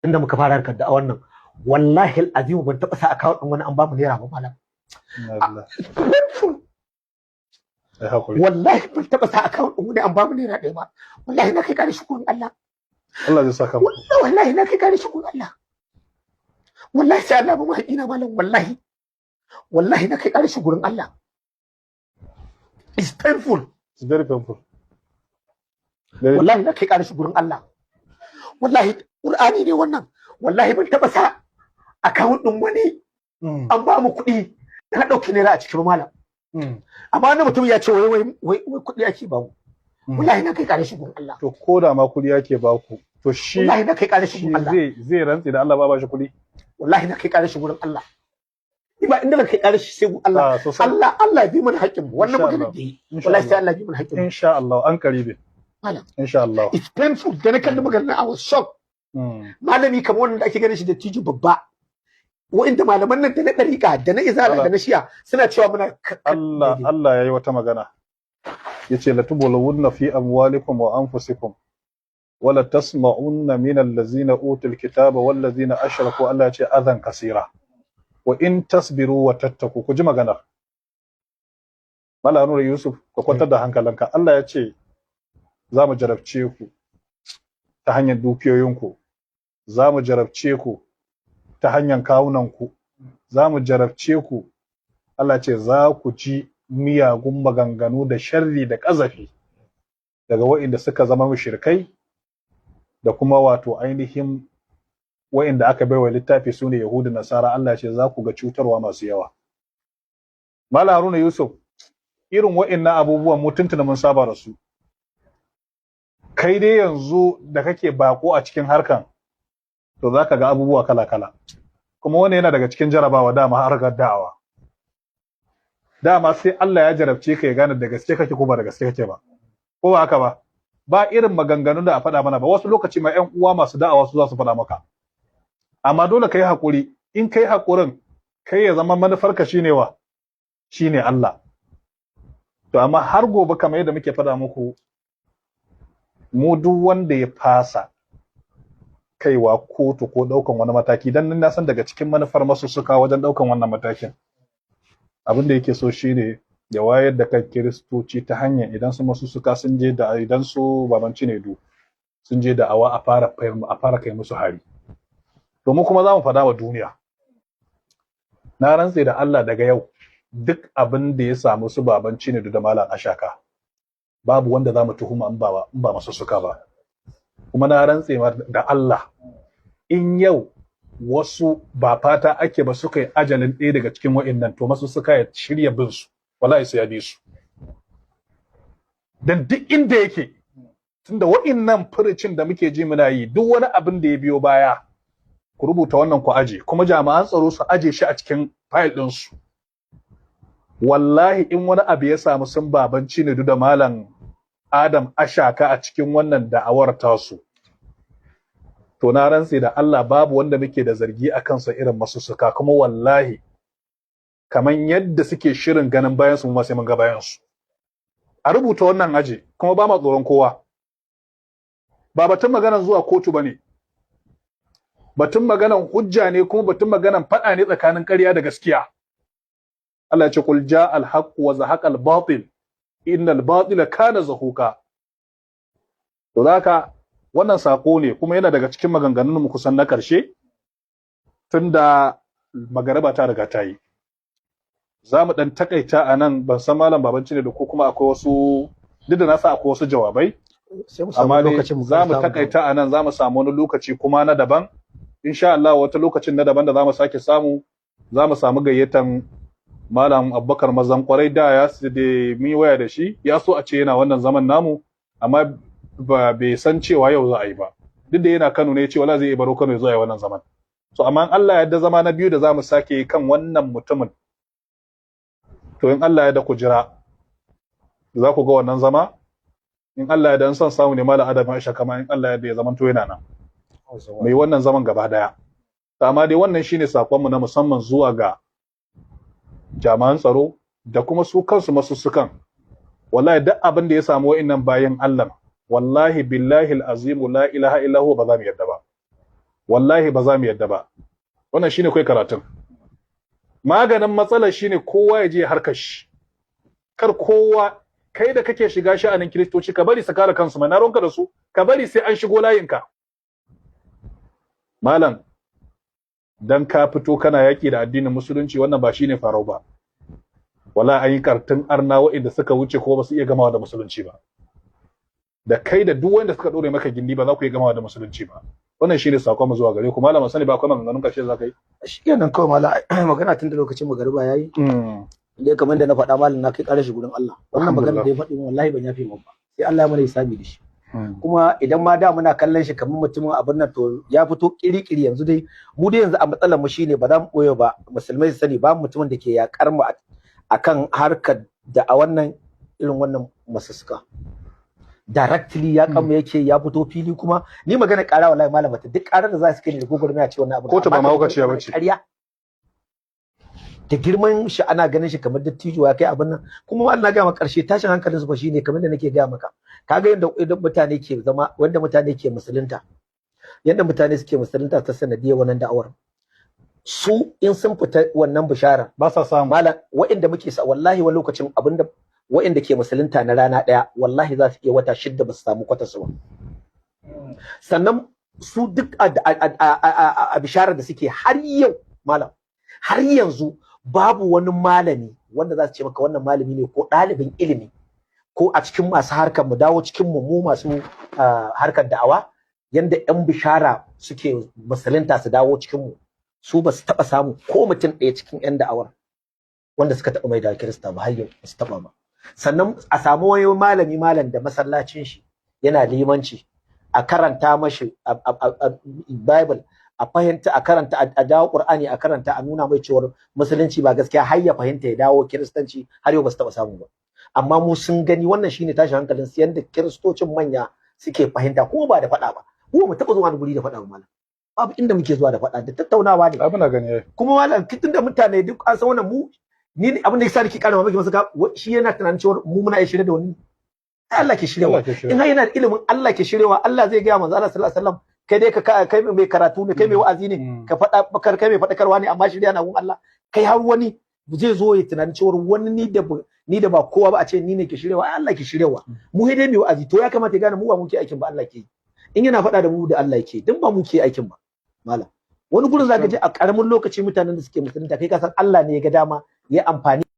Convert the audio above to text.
Inda muka fara harkar da wannan, wallahi azimu, ban taɓa sa account ɗin wani an bamu naira ba, malam. Wallahi ban taɓa sa account ɗin wani an bamu naira ɗaya ba. Wallahi na kai ƙarar shi gurin Allah. Allah zai saka mu. Wallahi na kai ƙarar shi gurin Allah. Wallahi sai Allah ba mu haƙina, malam. Wallahi, wallahi na kai ƙarar shi gurin Allah. It's painful. It's very painful. Wallahi na kai ƙarar shi gurin Allah. Wallahi Qur'ani ne wannan. Wallahi ban taɓa sa account ɗin wani an ba mu kuɗi na ɗauki naira a cikin, malam. Amma wani mutum ya ce wai wai wai wai kuɗi ake ba mu. Wallahi na kai ƙarar shi gurin Allah. To, ko da ma kuɗi ake ba ku, to shi Wallahi na kai ƙarar shi shi gurin Allah. zai rantsi da Allah ba shi kuɗi? Wallahi na kai ƙarar shi gurin Allah. Ni ba inda na kai ƙarar shi sai gurin Allah. Ah, sosai. Allah, Allah ya bi mana haƙƙin mu wannan Insha maganar Allah. da yi. Insha Wallahi sai Allah. Allah ya bi mana haƙƙin mu. Insha Allah, an karibe. Malam, Insha Allah. it's painful. Da na kalli maganar, I was shocked. Malami kamar wannan da ake ganin shi da tijo babba, wa'inda malaman nan da na ɗariƙa da na izala da na shi'a suna cewa muna Allah, Allah yayi wata magana, yace: "Latubulawunna fi amwalikum wa anfusikum wala tasma'unna min allazina utul kitaba wal ladzina ashraku." Allah yace: "Adhan kasira wa in tasbiru wa tattaku." Ku ji maganar Malam Nura Yusuf, ka kwantar da hankalinka. Allah ya ce za mu jarabce ku ta hanyar dukiyoyinku, za mu jarabce ku ta hanyar kawunanku, za mu jarabce ku. Allah ce za ku ji miyagun maganganu da sharri da ƙazafi daga waɗanda suka zama mushrikai da kuma wato ainihin waɗanda aka baiwa littafi, su ne Yahudu, Nasara. Allah ce za ku ga cutarwa masu yawa. Malam Haruna Yusuf, irin waɗannan abubuwan mu tuntuna mun saba da su. Kai dai yanzu da kake bako a cikin harkan, to za ka ga abubuwa kala-kala. Kuma wannan yana daga cikin jarabawa. Dama harkar da'awa, dama sai Allah ya jarabce ka ya gane da gaske kake ko ba da gaske kake ba. Ko ba haka ba? Ba irin maganganun da a faɗa mana ba. Wasu lokaci ma ƴan uwa masu da'awa su za su faɗa maka, amma dole ka yi haƙuri. In kai haƙurin, kai ya zama manufarka shine wa? Shine Allah. To, amma har gobe, kamar yadda muke faɗa muku, mu duk wanda ya fasa kaiwa kotu ko ɗaukan wani mataki, dan na san daga cikin manufar masussuka wajen ɗaukan wannan matakin, abin da yake so shine ya wayar da kan Kiristoci ta hanyar idan su masussuka sun je da, idan su baban Cinedu sun je da awa, a fara kai musu hari. To, mu kuma za mu faɗa wa duniya, na rantse da Allah, daga yau duk abin da ya samu su baban Cinedu da Malam Ashaka, babu wanda za mu tuhuma in ba masussuka ba. Kuma na rantse da Allah, in yau wasu ba fata ake ba suka yi ajalin ɗaya daga cikin wa'innan, to masussuka ya shirya bin su, wallahi sai ya bi su. Dan duk inda yake, tunda wa'innan furucin da muke ji muna yi, duk wani abin da ya biyo baya, ku rubuta wannan ku aje, kuma jami'an tsaro su aje shi a cikin fayil ɗinsu. Wallahi in wani abu ya samu sun baban Cinedu da Malam Adam Ashaka a cikin wannan da'awar tasu, to na rantse da Allah babu wanda muke da zargi a kansa irin masussuka. Kuma wallahi kaman yadda suke shirin ganin bayan su, mu ma sai mun ga bayan su. A rubuta wannan aje. Kuma ba ma tsoron kowa. Ba batun maganar zuwa kotu bane, batun maganar hujja ne, kuma batun maganar faɗa ne tsakanin ƙarya da gaskiya. Allah ya ce: "Qul jaa al haqq wa zahaqa al batil innal batila kana zahuqa." To haka wannan sako ne, kuma yana daga cikin maganganun mu kusan na ƙarshe, tunda magariba ta riga ta yi. Za mu dan takaita a nan. Ban san Malam Babanci ne da ko kuma akwai wasu, duk da na sa akwai wasu jawabai. Sai mu samu Amma dai lokacin mu za mu karasa. Takaita a nan. Za mu samu wani lokaci kuma na daban insha Allah. Wata lokacin na daban da za mu sake samu, za mu samu gayyatan Malam Abubakar Mazan Kwarai. Da ya da mun yi waya da shi, ya so a ce yana wannan zaman namu, amma ba bai san cewa yau za a yi ba. Duk da yana Kano ne, ya ce wala zai iya baro Kano ya zo a yi wannan zaman. So amma in Allah ya yarda, zama na biyu da za mu sake kan wannan mutumin, to in Allah ya da ku jira, za ku ga wannan zama in Allah ya da. In son samu ne, Malam Adam Aisha kama in Allah ya da ya zaman to yana nan mai wannan zaman gaba daya. To, amma dai wannan shine sakonmu na musamman zuwa ga jami'an tsaro da kuma su kansu masussukan. Wallahi duk abin da ya samu wa'annan bayan Allah, wallahi billahi al'azimu la ilaha illa huwa, ba za mu yarda ba. Wallahi ba za mu yadda ba. Wannan shine kai karatun. Maganin matsalar shine kowa ya je harkar shi. Kar kowa, kai da kake shiga sha'anin Kiristoci, ka bari su kare kansu, mai na ruwanka da su? Ka bari sai an shigo layinka. Malam, dan ka fito kana yaki da addinin Musulunci, wannan ba shine farau ba. Wala an yi kartun arna waɗanda suka wuce ko ba su iya gamawa da Musulunci ba. Da kai da duk wanda suka dore maka gindi, ba za ku iya gamawa da Musulunci ba. Wannan shine sakon mu zuwa gare ku. Malam, sani ba akwai maganganun karshe za ka yi? Shikenan kawai, malam, magana tun da lokacin magariba yayi. Dai kamar da na faɗa, malam, na kai ƙarar shi gurin Allah. Wannan magana da ya faɗi min, wallahi ban yafe min ba, sai Allah ya mana hisabi da shi. Kuma idan ma da muna kallon shi kamar mutumin abin nan, to ya fito kiri-kiri yanzu. Dai mu dai yanzu a matsalar mu shine, ba za mu boye ba, Musulmai su sani, ba mutumin da ke yakar mu akan harkar da a wannan irin wannan masussuka directly ya kanmu yake, ya fito fili. Kuma ni magana ƙara, wallahi malam, bata duk ƙarar da za su kai ni da gwagwarmaya ce wannan abu. Kotu ba mahaukaciya bace. Ƙarya da girman shi, ana ganin shi kamar dattijo ya kai abin nan. Kuma Allah ga maka, karshe tashin hankalin su fa shine kamar da nake gaya maka, kaga yanda idan mutane ke zama, wanda mutane ke musulunta, yanda mutane suke musulunta ta sanadiyar wannan da'awar, su in sun fita wannan bishara ba sa samu. Malam, wa'inda muke sa, wallahi wani lokacin abinda wa'inda ke musulunta na rana daya, wallahi za su iya wata 6 ba su samu kwatarsu ba. Sannan su duk a bisharar da suke har yau, malam, har yanzu babu wani malami wanda za su ce maka wannan malami ne ko ɗalibin ilimi ko a cikin masu harkar mu, dawo cikin mu, mu masu harkar da'awa, yanda yan bishara suke musulunta su dawo cikin mu, su ba su taɓa samu ko mutum ɗaya cikin yan da'awar wanda suka taɓa mai da Kirista ba, har yau ba su taɓa ba. Sannan a samu wani malami, malam, da masallacin shi yana limanci, a karanta mashi Bible, a fahimta, a karanta, a dawo Qur'ani, a karanta, a nuna mai cewar Musulunci ba gaskiya, har ya fahimta ya dawo Kiristanci, har yau ba su taɓa samu ba. Amma mu sun gani. Wannan shine tashin hankalin su, yanda Kiristocin manya suke fahimta, kuma ba da faɗa ba. Mu ba mu taɓa zuwa wani guri da faɗa ba, malam. Babu inda muke zuwa da faɗa, da tattaunawa ne. Abin na gani yayi. Kuma malam, tun da mutane duk an san wannan, mu ni abin da yasa nake ƙara mamaki masa, shi yana tunanin cewa mu muna iya shirye da wani. Ai Allah ke shiryawa. Allah ke shiryawa. In har yana da ilimin Allah ke shiryawa, Allah zai gaya manzo Allah sallallahu alaihi wasallam, kai dai ka kai mai karatu ne, kai mai wa'azi ne, ka faɗa bakar, kai mai faɗakarwa ne, amma shirya na gun Allah. Kai har wani zai zo ya tunanin cewa wani ni da ba kowa ba, a ce ni ne ke shiryawa? Ai Allah ke shiryawa, mu dai mai wa'azi. To ya kamata ya gane mu ba muke aikin ba, Allah ke yi. In yana faɗa da mu, da Allah yake, din ba mu ke aikin ba. Malam, wani gurin zaka je a karamin lokaci mutanen da suke musulunta, kai ka san Allah ne ya ga dama ya amfani.